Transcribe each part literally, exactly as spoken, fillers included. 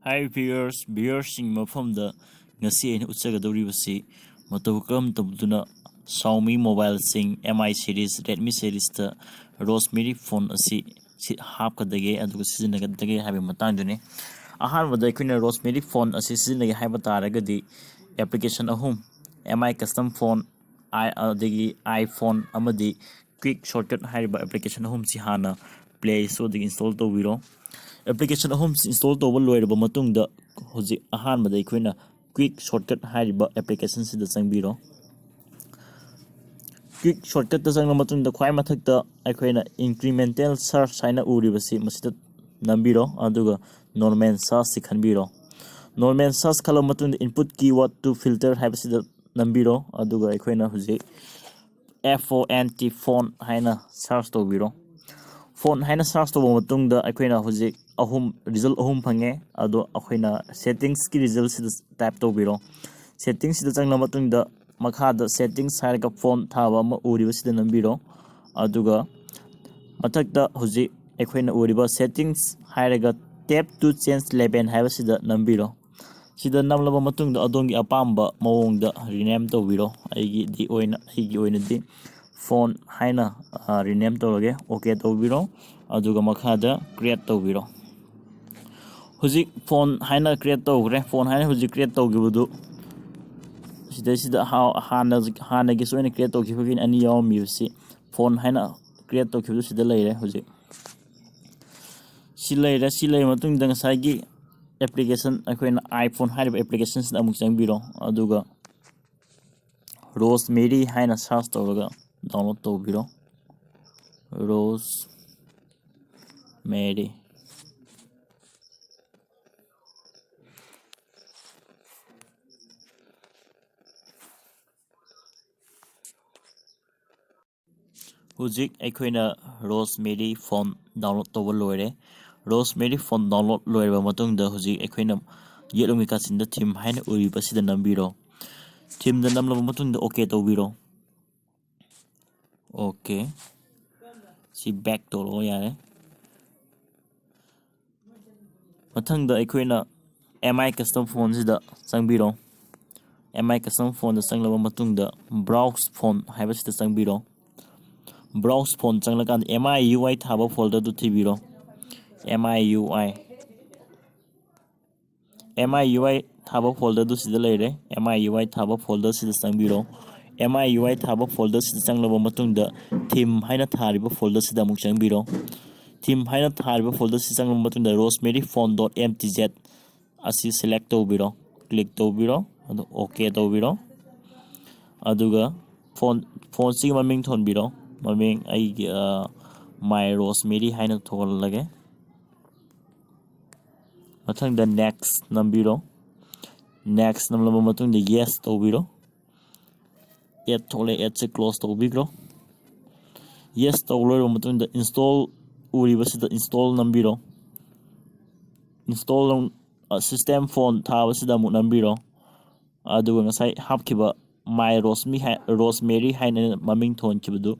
Hi viewers, viewersꯁꯤꯡ ꯃꯐꯝꯗ ꯉꯁꯤ ꯑꯩꯅ ꯎꯠꯆꯒꯗꯧꯔꯤꯕꯁꯤ ꯃꯇꯧ ꯀꯔꯝ ꯇꯧꯗꯨꯅ Xiaomi mobileꯁꯤꯡ M I series, Redmi seriesꯇ Rosemary font ꯑꯁꯤ ꯁꯤ ꯍꯥꯞꯀꯗꯒꯦ ꯑꯗꯨꯒ ꯁꯤꯖꯤꯟꯅꯒꯗꯒꯦ ꯍꯥꯏꯕꯒꯤ ꯃꯇꯥꯡꯗꯨꯅꯤ꯫ ꯑꯍꯥꯟꯕꯗ ꯑꯩꯈꯣꯏꯅ Rosemary font ꯑꯁꯤ ꯁꯤꯖꯤꯟꯅꯒꯦ ꯍꯥꯏꯕ ꯇꯥꯔꯒꯗꯤ application ꯑꯍꯨꯝ, M I custom font, ꯑꯗꯒꯤ iFont ꯑꯃꯗꯤ Quick Shortcut ꯍꯥꯏꯔꯤꯕ application ꯑꯍꯨꯝꯁꯤ ꯍꯥꯟꯅ Play Storeꯗꯒꯤ install ꯇꯧꯕꯤꯔꯣ꯫ Application ꯑꯍꯨꯝꯁꯤ install ꯇꯧꯕ ꯂꯣꯏꯔꯕ ꯃꯇꯨꯡꯗ ꯍꯧꯖꯤꯛ ꯑꯍꯥꯟꯕꯗ ꯑꯩꯈꯣꯏꯅ Quick Shortcut ꯍꯥꯏꯔꯤꯕ applicationꯁꯤꯗ ꯆꯪꯕꯤꯔꯣ꯫ Quick Shortcutꯇ ꯆꯪꯂꯕ ꯃꯇꯨꯡꯗ ꯈ꯭ꯋꯥꯏ ꯃꯊꯛꯇ ꯑꯩꯈꯣꯏꯅ incremental search ꯍꯥꯏꯅ ꯎꯔꯤꯕꯁꯤ ꯃꯁꯤꯗ ꯅꯝꯕꯤꯔꯣ, ꯑꯗꯨꯒ normal searchꯁꯤ ꯈꯟꯕꯤꯔꯣ꯫ Normal search ꯈꯜꯂꯕ ꯃꯇꯨꯡꯗ input keyword to filter ꯍꯥꯏꯕꯁꯤꯗ ꯅꯝꯕꯤꯔꯣ, ꯑꯗꯨꯒ ꯑꯩꯈꯣꯏꯅ ꯍꯧꯖꯤꯛ F O N T font ꯍꯥꯏꯅ search ꯇꯧꯕꯤꯔꯣ꯫ Font ꯍꯥꯏꯅ search ꯇꯧꯕ ꯃꯇꯨꯡꯗ ꯑꯩꯈꯣꯏꯅ ꯍꯧꯖꯤꯛ ꯑꯍꯨꯝ, result ꯑꯍꯨꯝ ꯐꯪꯉꯦ꯫ ꯑꯗꯣ ꯑꯩꯈꯣꯏꯅ settingsꯀꯤ resultꯁꯤꯗ type ꯇꯧꯕꯤꯔꯣ꯫ Settingsꯁꯤꯗ ꯆꯪꯂꯕ ꯃꯇꯨꯡꯗ ꯃꯈꯥꯗ settings ꯍꯥꯏꯔꯒ font ꯊꯥꯕ ꯑꯃ ꯎꯔꯤꯕꯁꯤꯗ ꯅꯝꯕꯤꯔꯣ꯫ ꯑꯗꯨꯒ ꯃꯊꯛꯇ ꯍꯧꯖꯤꯛ ꯑꯩꯈꯣꯏꯅ ꯎꯔꯤꯕ settings ꯍꯥꯏꯔꯒ tap to change label ꯍꯥꯏꯕꯁꯤꯗ ꯅꯝꯕꯤꯔꯣ꯫ ꯁꯤꯗ ꯅꯝꯂꯕ ꯃꯇꯨꯡꯗ ꯑꯗꯣꯝꯒꯤ ꯑꯄꯥꯝꯕ ꯃꯑꯣꯡꯗ rename ꯇꯧꯕꯤꯔꯣ꯫ ꯑꯩꯒꯤꯗꯤ ꯑꯣꯏꯅ, ꯑꯩꯒꯤ ꯑꯣꯏꯅꯗꯤ font ꯍꯥꯏꯅ, ꯑ, rename ꯇꯧꯔꯒꯦ꯫ OK ꯇꯧꯕꯤꯔꯣ꯫ ꯑꯗꯨꯒ ꯃꯈꯥꯗ create ꯇꯧꯕꯤꯔꯣ꯫ ꯍꯧꯖꯤꯛ font ꯍꯥꯏꯅ create ꯇꯧꯈ꯭ꯔꯦ꯫ Font ꯍꯥꯏꯅ ꯍꯧꯖꯤꯛ create ꯇꯧꯈꯤꯕꯗꯨ ꯁꯤꯗꯩꯁꯤꯗ ꯍꯥ-, ꯍꯥꯟꯅ, ꯍꯥꯟꯅꯒꯤꯁꯨ ꯑꯩꯅ create ꯇꯧꯈꯤꯕꯒꯤ ꯑꯅꯤ ꯌꯥꯎꯔꯝꯃꯤꯕꯁꯤ font ꯍꯥꯏꯅ create ꯇꯧꯈꯤꯕꯗꯨ ꯁꯤꯗ ꯂꯩꯔꯦ꯫ ꯍꯧꯖꯤꯛ ꯁꯤ ꯂꯩꯔꯦ꯫ ꯁꯤ ꯂꯩꯔꯕ ꯃꯇꯨꯡꯗ ꯉꯁꯥꯏꯒꯤ application, ꯑꯩꯈꯣꯏꯅ iFont ꯍꯥꯏꯔꯤꯕ applicationꯁꯤꯗ ꯑꯃꯨꯛ ꯆꯪꯕꯤꯔꯣ꯫ ꯑꯗꯨꯒ Rosemary ꯍꯥꯏꯅ search ꯇꯧꯔꯒ download ꯇꯧꯕꯤꯔꯣ꯫ Rosemary꯫ ꯍꯧꯖꯤꯛ ꯑꯩꯈꯣꯏꯅ Rosemary font download ꯇꯧꯕ ꯂꯣꯏꯔꯦ꯫ Rosemary font download ꯂꯣꯏꯔꯕ ꯃꯇꯨꯡꯗ ꯍꯧꯖꯤꯛ ꯑꯩꯈꯣꯏꯅ ꯌꯦꯠꯂꯣꯝꯒꯤ ꯀꯥꯆꯤꯟꯗ theme ꯍꯥꯏꯅ ꯎꯔꯤꯕ ꯑꯁꯤꯗ ꯅꯝꯕꯤꯔꯣ꯫ Themeꯗ ꯅꯝꯂꯕ ꯃꯇꯨꯡꯗ OK ꯇꯧꯕꯤꯔꯣ꯫ OK꯫ ꯁꯤ back ꯇꯧꯔꯛꯑꯣ ꯌꯥꯔꯦ꯫ ꯃꯊꯪꯗ ꯑꯩꯈꯣꯏꯅ M I custom phoneꯁꯤꯗ ꯆꯪꯕꯤꯔꯣ꯫ M I custom phoneꯗ ꯆꯪꯂꯕ ꯃꯇꯨꯡꯗ browse phone ꯍꯥꯏꯕꯁꯤꯗ ꯆꯪꯕꯤꯔꯣ꯫ Browse phone ꯆꯪꯂꯀꯥꯟꯗ M I U I ꯊꯥꯕ folderꯗꯨ ꯊꯤꯕꯤꯔꯣ꯫ M I U I M I U I ꯊꯥꯕ folderꯗꯨ ꯁꯤꯗ ꯂꯩꯔꯦ꯫ M I U I ꯊꯥꯕ folderꯁꯤꯗ ꯆꯪꯕꯤꯔꯣ꯫ M I U I ꯊꯥꯕ folderꯁꯤꯗ ꯆꯪꯂꯕ ꯃꯇꯨꯡꯗ theme ꯍꯥꯏꯅ ꯊꯥꯔꯤꯕ folderꯁꯤꯗ ꯑꯃꯨꯛ ꯆꯪꯕꯤꯔꯣ꯫ Theme ꯍꯥꯏꯅ ꯊꯥꯔꯤꯕ folderꯁꯤꯗ ꯆꯪꯂꯕ ꯃꯇꯨꯡꯗ rosemary phone dot M T Z ꯑꯁꯤ select ꯇꯧꯕꯤꯔꯣ꯫ Click ꯇꯧꯕꯤꯔꯣ꯫ ꯑꯗꯨ OK ꯇꯧꯕꯤꯔꯣ꯫ ꯑꯗꯨꯒ phone phoneꯁꯤꯒꯤ ꯃꯃꯤꯡ ꯊꯣꯟꯕꯤꯔꯣ꯫ ꯃꯃꯤꯡ ꯑꯩꯒꯤ My Rosemary ꯍꯥꯏꯅ ꯊꯣꯜꯂꯒꯦ꯫ ꯃꯊꯪꯗ next ꯅꯝꯕꯤꯔꯣ꯫ Next ꯅꯝꯂꯕ ꯃꯇꯨꯡꯗ yes ꯇꯧꯕꯤꯔꯣ꯫ Add ꯊꯣꯛꯂꯦ, addꯁꯦ close ꯇꯧꯕꯤꯈ꯭ꯔꯣ꯫ Yes ꯇꯧ ꯂꯣꯏꯔꯕ ꯃꯇꯨꯡꯗ install ꯎꯔꯤꯕꯁꯤꯗ install ꯅꯝꯕꯤꯔꯣ꯫ Install system phone ꯊꯥꯕꯁꯤꯗ ꯑꯃꯨꯛ ꯅꯝꯕꯤꯔꯣ꯫ ꯑꯗꯨꯒ ꯉꯁꯥꯏ ꯍꯥꯞꯈꯤꯕ My Rosemary ꯍꯥꯏ-, Rosemary ꯍꯥꯏꯅ ꯃꯃꯤꯡ ꯊꯣꯟꯈꯤꯕꯗꯨ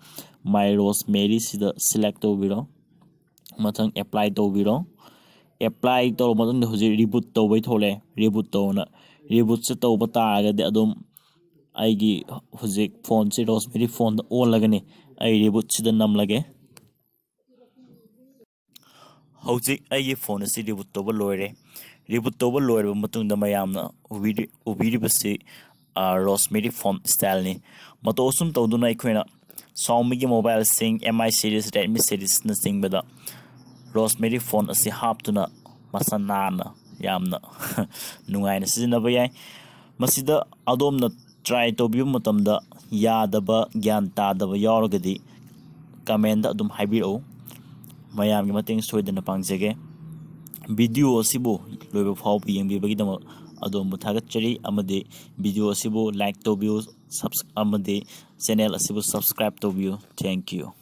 My Rosemary ꯁꯤꯗ select ꯇꯧꯕꯤꯔꯣ꯫ ꯃꯊꯪ apply ꯇꯧꯕꯤꯔꯣ꯫ Apply ꯇꯧꯔꯕ ꯃꯇꯨꯡꯗ ꯍꯧꯖꯤꯛ reboot ꯇꯧꯕꯩ ꯊꯣꯛꯂꯛꯑꯦ꯫ Reboot ꯇꯧꯅ, rebootꯁꯦ ꯇꯧꯕ ꯇꯥꯔꯒꯗꯤ ꯑꯗꯨꯝ ꯑꯩꯒꯤ ꯍꯧꯖꯤꯛ phoneꯁꯤ Rosemary phoneꯗ ꯑꯣꯜꯂꯒꯅꯤ꯫ ꯑꯩ rebootꯁꯤꯗ ꯅꯝꯂꯒꯦ꯫ ꯍꯧꯖꯤꯛ ꯑꯩꯒꯤ phone ꯑꯁꯤ reboot ꯇꯧꯕ ꯂꯣꯏꯔꯦ꯫ Reboot ꯇꯧꯕ ꯂꯣꯏꯔꯕ ꯃꯇꯨꯡꯗ ꯃꯌꯥꯝꯅ ꯎꯕꯤꯔꯤ-, ꯎꯕꯤꯔꯤꯕꯁꯤ, ꯑ, Rosemary phone styleꯅꯤ꯫ ꯃꯇꯧ ꯑꯁꯨꯝ ꯇꯧꯗꯨꯅ ꯑꯩꯈꯣꯏꯅ Xiaomiꯒꯤ mobileꯁꯤꯡ, M I series, Redmi seriesꯅꯆꯤꯡꯕꯗ Rosemary phone ꯑꯁꯤ ꯍꯥꯞꯇꯨꯅ ꯃꯁꯥ ꯅꯥꯟꯅ ꯌꯥꯝꯅ ꯅꯨꯡꯉꯥꯏꯅ ꯁꯤꯖꯤꯟꯅꯕ ꯌꯥꯏ꯫ ꯃꯁꯤꯗ ꯑꯗꯣꯝꯅ try ꯇꯧꯕꯤꯕ ꯃꯇꯝꯗ ꯌꯥꯗꯕ, ꯒ꯭ꯌꯥꯟ ꯇꯥꯗꯕ ꯌꯥꯎꯔꯒꯗꯤ commentꯇ ꯑꯗꯨꯝ ꯍꯥꯏꯕꯤꯔꯛꯎ꯫ ꯃꯌꯥꯝꯒꯤ ꯃꯇꯦꯡ ꯁꯣꯏꯗꯅ ꯄꯥꯡꯖꯒꯦ꯫ Video ꯑꯁꯤꯕꯨ ꯂꯣꯏꯕ ꯐꯥꯎꯕ ꯌꯦꯡꯕꯤꯕꯒꯤꯗꯃꯛ ꯑꯗꯣꯝꯕꯨ ꯊꯥꯒꯠꯆꯔꯤ, ꯑꯃꯗꯤ video ꯑꯁꯤꯕꯨ like ꯇꯧꯕꯤꯌꯨ, subs-, ꯑꯃꯗꯤ channel ꯑꯁꯤꯕꯨ subscribe ꯇꯧꯕꯤꯌꯨ꯫ Thank you꯫